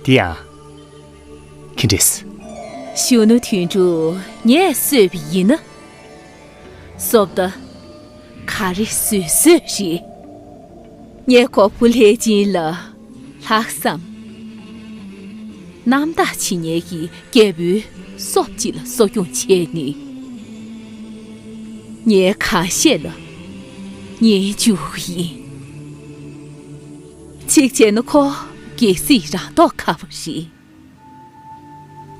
དེ་ཡང་། ཁྱི་འདྲེས། གཞོན་ནུ་དོན་གྲུབ་ངས་གསོས་པ་ཡིན་ན། སོབ་ད། ག་རེ་བཟོས་བཟོས་རེད། ངས་གོ་བུ་ལྷས་སྦྱིན་ལ་ལྷག་བསམ་རྣམ་དག་བྱེད་མཁན་གྱི་རྒྱལ་པོའི་སོབ་ཅིག་ལ་གསོ་སྐྱོང་བྱས་ནས། ངའི་ཁ་ཤས་ལ་ཉེས་འཇུག་ཡིན། གཅིག་བྱས་ན་ཁོ་གལ་སྲིད་རང་མདོག་ཁ་པོ་རེད།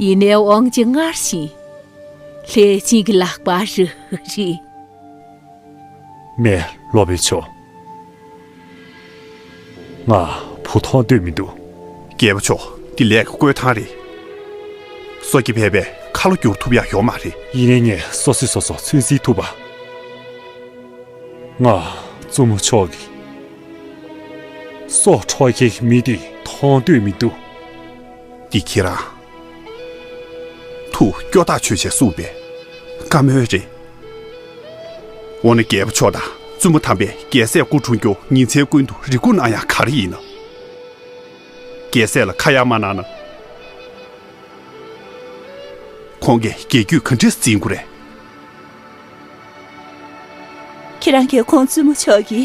ཡིན་ནའི་དབང་ཆ་སྔར་བཞིན་ལྷས་སྦྱིན་གྱི་ལག་པར་རག་རེད། མེས་སློབ་དཔོན་མཆོག་ང་བུ་མཐོང་འདོད་མི་འདུག་རྒྱལ་པོ་མཆོག་འདི་ལས་ཀྱི་བསྐོས་ཐང་རེད། སོ་སྐྱེ་ཕལ་པས་ཁ་ལོ་བསྒྱུར་ཐུབ་ཡག་ཡོད་མ་རེད། ཡིན་ནའི་ངས་སོ་སོས་སོ་སོ་ཚོད་འཛིན་ཐུབ་པ། ང་བཙུན་མོ་མཆོག་གི་སྲོག་འཕྲོག་མཁན་གྱི་མི་དེ་མཐོང་འདོད་མི་འདུག་འདི་ཁྱེད་རང་ཐུགས་སྐྱོ་ཐག་ཆོད་བྱས་གསུངས་པའི་བཀའ་མོལ་རེད། འོ་ན་རྒྱལ་པོ་མཆོག་དང་བཙུན་མོ་དམ་པས་རྒྱལ་སྲས་སྐུ་འཁྲུངས་རྒྱུ་ཉིན་མཚན་ཀུན་ཏུ་རེ་སྐུལ་གནང་ཡག་ག་རེ་ཡིན་ནམ། རྒྱལ་སྲས་ལ་ཁ་ཡ་མ་གནང་ན། ཁོང་གིས་རྒྱལ་རྒྱུད་ག་འདྲས་འཛིན་དགོས་རེད། ཁྱེད་རང་གིས་ཁོང་བཙུན་མོ་མཆོག་གི་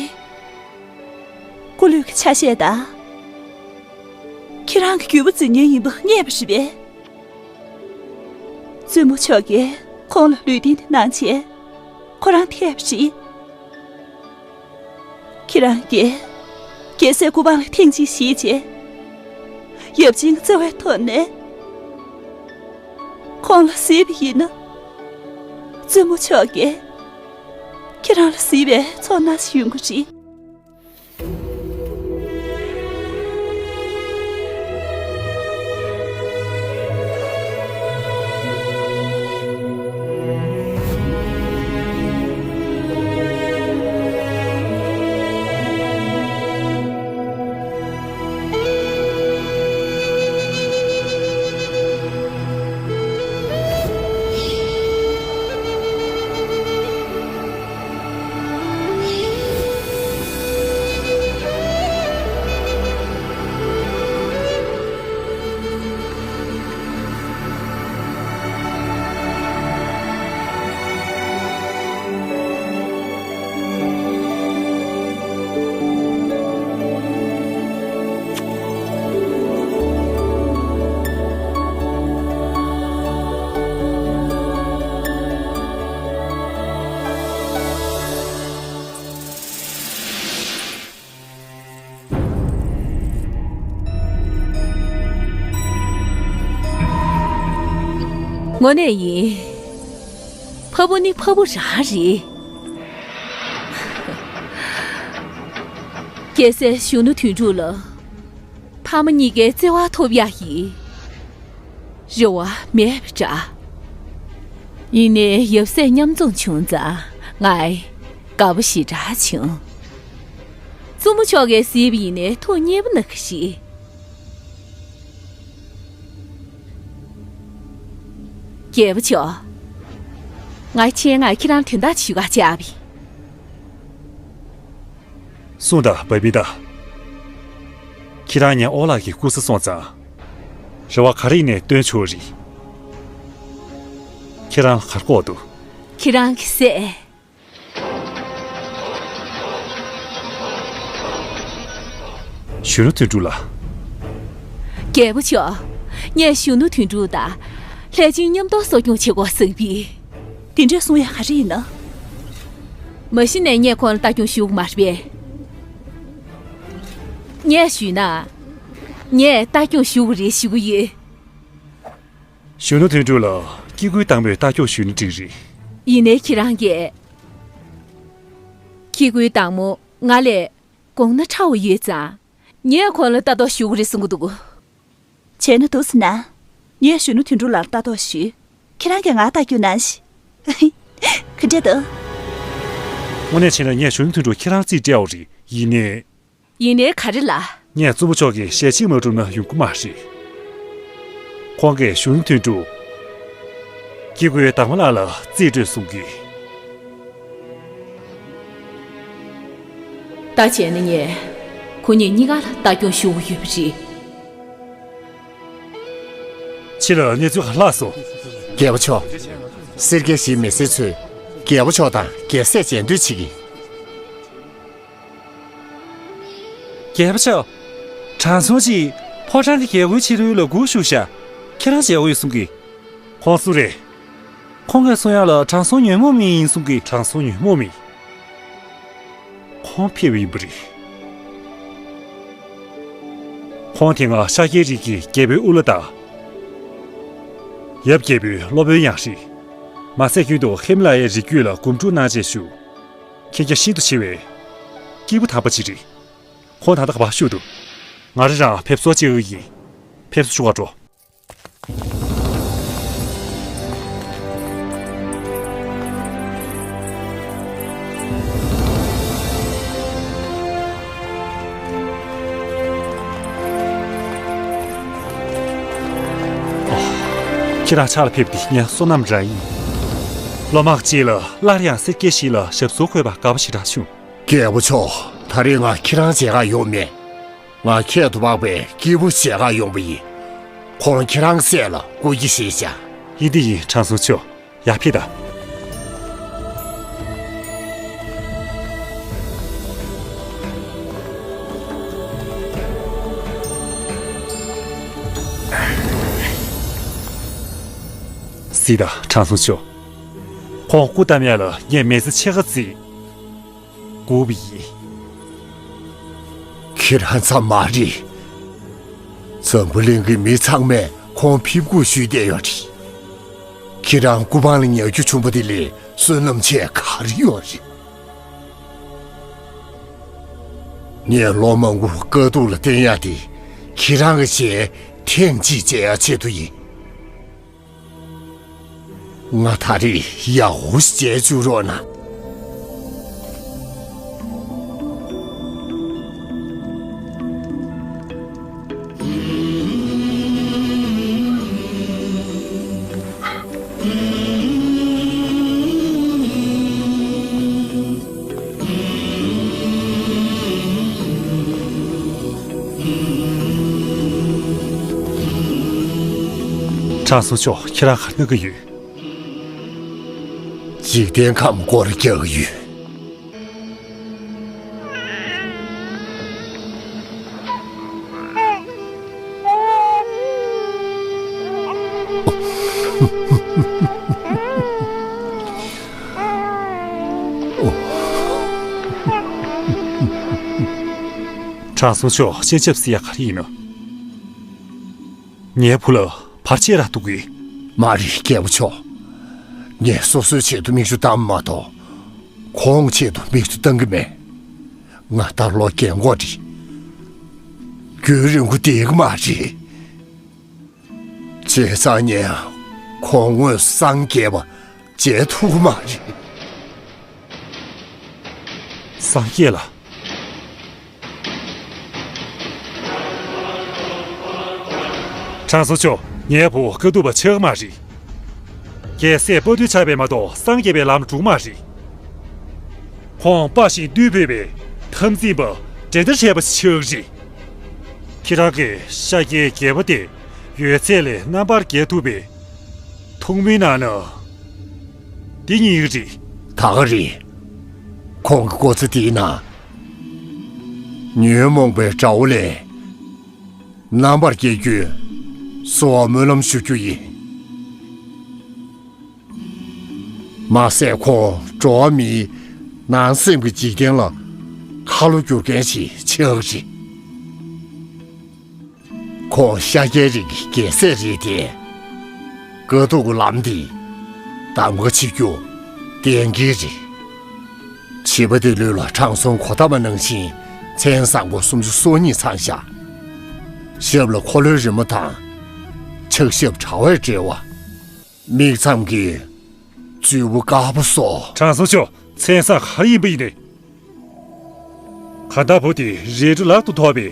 སྐུ་ལུས་ཀྱི་ཆ་ཤས་དང་། ཁྱེད་རང་གི་རྒྱུད་པ་འཛིན་མཁན་ཡིན་པ་རྙེད་པ་རེད་པས། བཙུན་མོ་མཆོག་གིས་ཁོང་ལ་ལུས་རྟེན་དེ་གནང་བྱས་ཁོ་རང་ཐེབས་པ་རེད། ཁྱེད་རང་གིས་རྒྱལ་སྲས་སྐུ་པང་ལ་ཐེངས་གཅིག་གཟིགས་རྗེས། ཡབ་ཆེན་གྱི་བརྩེ་བའི་ཐོག་ནས་ཁོང་ལ་གཟིགས་པ་ཡིན་ན། བཙུན་མོ་མཆོག་གིས་ཁྱེད་རང་ལ་གཟིགས་པའི་ཚོར་སྣང་ཞིག་ཡོང་གི་རེད། དངོས་གནས་ཡིན། ཕ་བུ་ནི་ཕ་བུ་རང་རེད། རྒྱལ་སྲས་གཞོན་ནུ་དོན་གྲུབ་ལ་ཕ་མ་གཉིས་ཀའི་བརྩེ་བ་ཐོབ་ཡག་གི་རེ་བ་མེད་པ་འདྲ། ཡིན་ནའི་ཡབ་སྲས་མཉམ་འཛོམས་བྱུང་ཙང་ང་ དགའ་པོ་ཞེ་དྲག་བྱུང་། བཙུན་མོ་མཆོག་གིས་གཟིགས་པ་ཡིན་ནའི་ཐུགས་མཉེས་པོ་གནང་གི་རེད། རྒྱལ་པོ་མཆོག་ང་ཆེད་མངགས་ཁྱེད་རང་དོན་དག་ཞུ་ག་བཅར་བ་ཡིན། གསུངས་དང་བ་བི་ཏ། ཁྱེད་རང་ངའི་ཨོ་ལགས་ཀྱི་སྐུ་ས་སོང་ཙང་། རེ་བ་ག་རེ་ཡིན་ནའི་བཏོན་ཆོག་རེད། ཁྱེད་རང་གར་ཀོག་འདུག་ཁྱེད་རང་གི་སྲས། གཞོན་ནུ་དོན་གྲུབ་ལགས། རྒྱལ་པོ་མཆོག་ངས་གཞོན་ནུ་དོན་གྲུབ་དང་། ལྷས་བྱིན་མཉམ་དུ་གསོ་སྐྱོང་བྱེད་དགོས་བསམ་པས། དེ་འདྲ་གསུང་ཡ་ག་རེ་ཡིན་ན། མ་གཞི་ནས་ངས་ཁོང་ལ་ལྟ་སྐྱོང་ཞུ་གི་མ་རེད་པས། ངས་ཞུས་ན། ངས་ལྟ་སྐྱོང་ཞུ་གི་རེད་ཞུ་གི་ཡོད། གཞོན་ནུ་དོན་གྲུབ་ལ་སྐྱེ་དགུའི་བདག་མོས་ལྟ་སྐྱོང་ཞུས་ན་འགྲིག་རེད། ཡིན་ནའི་ཁྱེད་རང་གིས། སྐྱེ་དགུའི་བདག་མོ་ང་ལས་གོང་ན་ཕྲ་བ་ཡོད་ཙང་། ངས་ཁོང་ལ་ལྟ་རྟོག་ཞུ་གི་རེད་གསུང་གི་འདུག་བྱས་ན་འདུག་ཟེར་ན། ངས་གཞོན་ནུ་དོན་གྲུབ་ལ་ལྟ་རྟོག་ཞུས། ཁྱེད་རང་གིས་ང་ལྟ་རྒྱུ་ན་ཞིག་ག་འདྲ་འདུག་དངོས་གནས་བྱས་ན་ངས་གཞོན་ནུ་དོན་གྲུབ་ཁྱེད་རང་རྩིས་སྤྲད་ཡོད་རེད། ཡིན་ནའི། ཡིན་ནའི་ག་རེ་ལ། ངས་བཙུན་མོ་མཆོག་གི་ཞལ་གཅིག་མ་བསྒྲུབས་ན་ཡོང་གི་མ་རེད། ཁོང་གིས་གཞོན་ནུ་དོན་གྲུབ། སྐྱེ་དགུའི་བདག་མོ་ལགས་ལ་རྩིས་སྤྲོད་གསུང་གི། ད་བྱས་ན་ངས་ཁོ་གཉིས་གཉིས་ཀ་ལ་ལྟ་སྐྱོང་ཞུ་གི་ཡོད་པ་རེད། ཕྱི་ལ་གནས་ཚུལ་ག་ལྷག་སོང་། རྒྱལ་པོ་མཆོག་སེར་སྐྱ་བཞིའི་མི་སེར་ཚོས་རྒྱལ་པོ་མཆོག་དང་རྒྱལ་སྲས་མཇལ་འདོད་བྱེད་ཀྱི། རྒྱལ་པོ་མཆོག་དྲང་སྲོང་གིས་ཕོ་བྲང་གི་རྒྱལ་སྒོའི་ཕྱི་རོལ་ལ་སྒུག་བཞུགས་ཤག་ཁྱེད་རང་མཇལ་འོས་ཡོད་གསུང་གི། ཁོང་སུ་རེད། ཁོང་གིས་གསུང་ཡག་ལ་དྲང་སྲོང་ཉོན་མོངས་མེད་ཡིན་གསུང་གི། དྲང་སྲོང་ཉོན་མོངས་མེད། ཁོང་ཕེབས་ཡིན་པ་རེད། ཁོང་དེ་སྔ་ཤཱཀྱའི་རིགས་ཀྱི་རྒྱལ་པོའི་དབུ་བླ་དང་། ཡབ་རྒྱལ་པོའི་སློབ་དཔོན་ཡང་རེད། མ་ཟད་རྒྱུན་དུ་ཧི་མ་ལ་ཡའི་རི་རྒྱུད་ལ་སྒོམ་སྒྲུབ་གནང་བྱས་བཞུགས། མཁྱེན་རྒྱ་ཤིན་ཏུ་ཆེ་བའི་སྐྱེས་བུ་དམ་པ་ཅིག་རེད། ཁོང་ད་ལྟ་ག་པར་བཞུགས་འདུག་ང་རང་རང་ཕེབས་བསུ་བྱེད་འོས་ཡིན། ཕེབས་བསུ་ཞུ་བར་འགྲོ། ཁྱེད་རང་ཕྱག་ལ་ཕེབས་ཏེ་ངའི་བསོད་ནམས་རང་ཡིན། སློབ་མ་གཅིག་ལ་སླར་ཡང་སེར་སྐྱའི་གཞི་ལ་ཞབས་སོར་འཁོད་པར་དགའ་པོ་ཞེ་དྲག་བྱུང་། རྒྱལ་པོ་མཆོག་ད་རེས་ང་ཁྱེད་རང་མཇལ་ཁ་ཡོང་མེད། ང་ཁྱད་དུ་འཕགས་པའི་སྐྱེས་བུ་མཇལ་ཁ་ཡོང་པ་ཡིན། ཁོང་ཁྱེད་རང་སྲས་ལ་སྐུ་སྐྱེ་བཞེས་བྱ། ཡིན་དེ་ཡིན། དྲང་སྲོང་མཆོག་ཡར་ཕེབས་དང་། གཟིགས་དང་། དྲང་སྲོང་མཆོག་ཁོང་སྐུ་བལྟམས་ཡག་ལ་ངས་མི་ཚེ་ཕྱེད་ཀ་རྩིས། དགོས་པ་ཡིན། ཁྱེད་རང་ཙམ་མ་རེད། འཛམ་བུ་གླིང་གི་མི་ཚང་མས་ཁོང་ཕེབས་སྒུག་ཞུས་བསྡད་ཡོད་རེད། ཁྱེད་རང་སྐུ་པང་ལ་ཉལ་རྒྱུ་བྱུང་བ་དེ་ལས་བསོད་ནམས་ཆེ་ག་རེ་ཡོད་རེད། ངས་ལོ་མང་པོ་དཀའ་སྡུག་ལ་བརྟེན་ཡག་དེ་ཁྱེད་རང་གི་རྗེས་ཐེངས་གཅིག་མཇལ་ཡག་ཆེད་དུ་ཡིན། ང་ད་རེས་ཡག་པོ་ཞིག་མཇལ་བཅུག་རོགས་གནང་། དྲང་སྲོང་མཆོག་ཁྱེད་རང་ག་རེ་གནང་གི་ཡོད། འཇིག་རྟེན་ཁམས་སྐོར་རྒྱག་གི་ཡོད། དྲང་སྲོང་མཆོག་སྤྱན་ཆབ་ཟེར་ཡག་ག་རེ་ཡིན་ནམ། ངའི་བུ་ལ་བར་ཆད་རག་འདུག་གས། མ་རེད་རྒྱལ་པོ་མཆོག་ངས་སོ་སོའི་ཆེད་དུ་མིག་ཆུ་བཏང་མ་གཏོགས། ཁོང་ཆེད་དུ་མིག་ཆུ་བཏང་གི་མེད། ང་ད་ལོ་རྒན་གོག་རེད། རྒྱུན་རིང་པོ་བསྡད་ཀྱི་མ་རེད། བྱས་ཙང་ངས་ཁོང་དངོས་སུ་སངས་རྒྱས་པ་མཇལ་ཐུབ་ཀྱི་མ་རེད། སངས་རྒྱས་ལ། དྲང་སྲོང་མཆོག་ངའི་བུ་དཀའ་ཐུབ་པ་ཆགས་མ་རེད། རྒྱལ་སྲས་དཔའ་བརྟུལ་ཆགས་པས་མ་གཏོགས་སངས་རྒྱས་པའི་ལམ་འགྲོ་མ་རེད། ཁོང་དཔའ་ཞིང་རྟུལ་ཕོད་པའི་འཐབ་འཛིང་པ་འགྲན་ཟླ་བྲལ་བ་ཞིག་ཆགས་རེད། ཁྱེད་རང་གིས་ཤཱཀྱའི་རྒྱལ་པོ་དེ་ཡོད་ཚད་ལས་རྣམ་པར་རྒྱལ་ཐུབ་པའི་ཐུགས་སྨོན་གནང་ན། འདི་ཉིད་རེད། ད་ག་རེད། ཁོང་གི་སྐུ་ཚེ་འདིའི་ནང་ཉོན་མོངས་པའི་དགྲ་བོ་ལས་རྣམ་པར་རྒྱལ་རྒྱུའི་གསོལ་བ་སྨོན་ལམ་ཞུ་རྒྱུ་ཡིན། མ་ཟད་ཁོང་འགྲོ་བ་མིའི་ནང་སེམས་ཀྱི་འཇིག་རྟེན་ལ་ཁ་ལོ་བསྒྱུར་མཁན་ཞིག་ཆགས་ཀྱི་རེད། ཁོང་ཤཱཀྱའི་རིགས་ཀྱི་རྒྱལ་སྲས་རེད་དེ། དཀའ་ཐུབ་ཀྱི་ལམ་འདི་གདམ་ག་བྱེད་རྒྱུ་གཏན་འཁེལ་རེད། བྱིས་པ་དེ་ལུས་ལ་དྲང་སྲོང་གོ་ཏ་པ་ནང་བཞིན་མཚན་བཟང་པོ་སུམ་ཅུ་སོ་གཉིས་ཚང་ཤག་ཞབས་ལ་འཁོར་ལོའི་རི་མོ་དང་། ཕྱག་ཞབས་དྲ་བས་སྦྲེལ་བ། མིག་མཚམས་ཀྱི་མཛུབ་བུ་དཀར་པོ་སོགས། དྲང་སྲོང་མཆོག་མཚན་བཟང་ག་རེ་ཡིན་པ་ཡིན་ནའི། གང་ལྟར་བུ་དེ་རལ་གྲི་ལག་ཏུ་ཐོགས་པའི་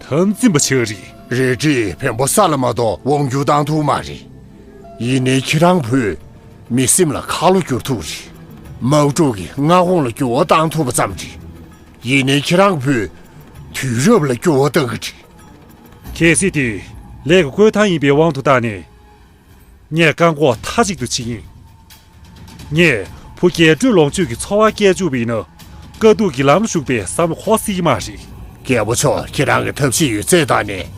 འཐབ་འཛིང་པ་ཆགས་རེད། རལ་གྲིས་བེམ་པོ་ས་ལ་མ་གཏོགས་དབང་བསྒྱུར་བཏང་ཐུབ་མ་རེད། ཡིན་ནའི་ཁྱེད་རང་བུས་མི་སེམས་ལ་ཁ་ལོ་བསྒྱུར་ཐུབ་རེད། དམག་འཁྲུག་གི་མངའ་ཁོངས་ལ་འགྱུར་བ་བཏང་ཐུབ་པ་ཙམ་རེད། ཡིན་ནའི་ཁྱེད་རང་བུས་དུས་རབས་ལ་འགྱུར་བ་བཏང་གི་རེད། གལ་སྲིད་དེ་ལས་ཀྱི་བསྐོས་ཐང་ཡིན་པའི་དབང་དུ་བཏང་ནས། ངས་བཀག་འགོག་མཐའ་གཅིག་ཏུ་བྱེད་ཀྱི་ཡིན། ངས་བུ་རྒྱས་སྤྲོས་ལོངས་སྤྱོད་ཀྱི་འཚོ་བ་སྐྱེལ་བཅུག་པ་ཡིན་ན། དཀའ་སྡུག་གི་ལམ་ལ་ཞུགས་པའི་བསམ་བློ་འཁོར་སྲིད་ཀྱི་མ་རེད། རྒྱལ་པོ་མཆོག་ཁྱེད་རང་གི་ཐབས་ཤེས་ཡོད་ཚད་བཏང་ནས།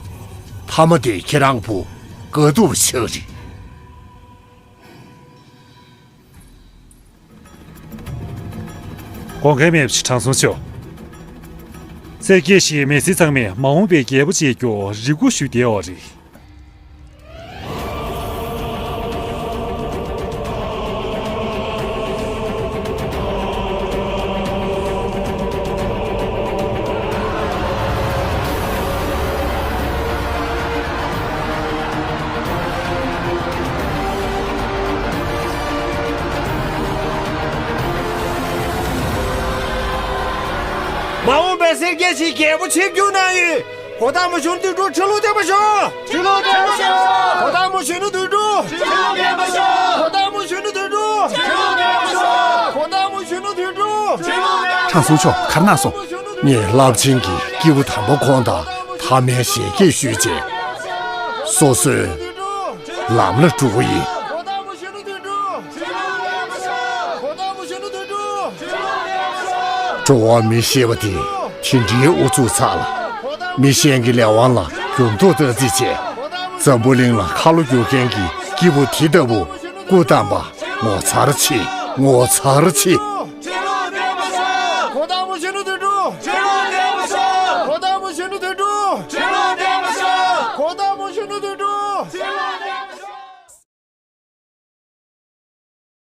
མཐའ་མ་དེ་ཁྱེད་རང་བུ་དཀའ་སྡུག་པ་ཆགས་རེད། དགོངས་འགལ་མེད་པ་ཞིག་དྲང་སྲོང་མཆོག་སེར་སྐྱའི་ཞིག་མི་སེར་ཚང་མས་མ་འོངས་པའི་རྒྱལ་པོ་བྱེད་རྒྱུ་རེ་སྐུལ་ཞུས་བསྡད་ཡོད་རེད། མ་འོངས་པའི་སེར་སྐྱའི་ཞིག་རྒྱལ་པོ་ཆིབས་བསྒྱུར་གནང་ཡུལ། གོ་ཐང་མོ་གཞོན་ནུ་དོན་གྲུབ་ཁྲི་ལོ་བརྟན་པར་ཤོག་ཁྲི་ལོ་བརྟན་པར་ཤོག་གོ་ཐང་མོ་གཞོན་ནུ་དོན་གྲུབ། ཁྲི་ལོ་བརྟན་པར་ཤོག་གོ་ཐང་མོ་གཞོན་ནུ་དོན་གྲུབ། ཁྲི་ལོ་བརྟན་པར་ཤོག་གོ་ཐང་མོ་གཞོན་ནུ་དོན་གྲུབ། ཁྲི་ལོ་བརྟན་པར་ཤོག་དྲང་སྲོང་མཆོག་ག་རེ་གནང་སོང་། ངས་རླབས་ཆེན་གྱི་སྐྱེས་བུ་དམ་པ་ཁོང་དང་ཐ་མའི་ཞལ་གྱེས་ཞུས་རྗེས། སོ་སོའི་ལམ་ལ་འགྲོ་གི་ཡིན། འགྲོ་བ་མི་ཞེས་པ་དེ་དེ་འདྲའི་ཨུ་ཚུགས་ཚ་ལ། མི་གཞན་གྱི་ལས་དབང་ལ་འགྱུར་ལྡོག་བཏང་རྩིས་བྱས། འཛམ་བུ་གླིང་ལ་ཁ་ལོ་བསྒྱུར་མཁན་གྱི་སྐྱེས་བུ་དེ་ལྟ་བུ་སྐུ་བལྟམས་པ་ངོ་མཚར་ཆེ། ངོ་མཚར་ཆེ།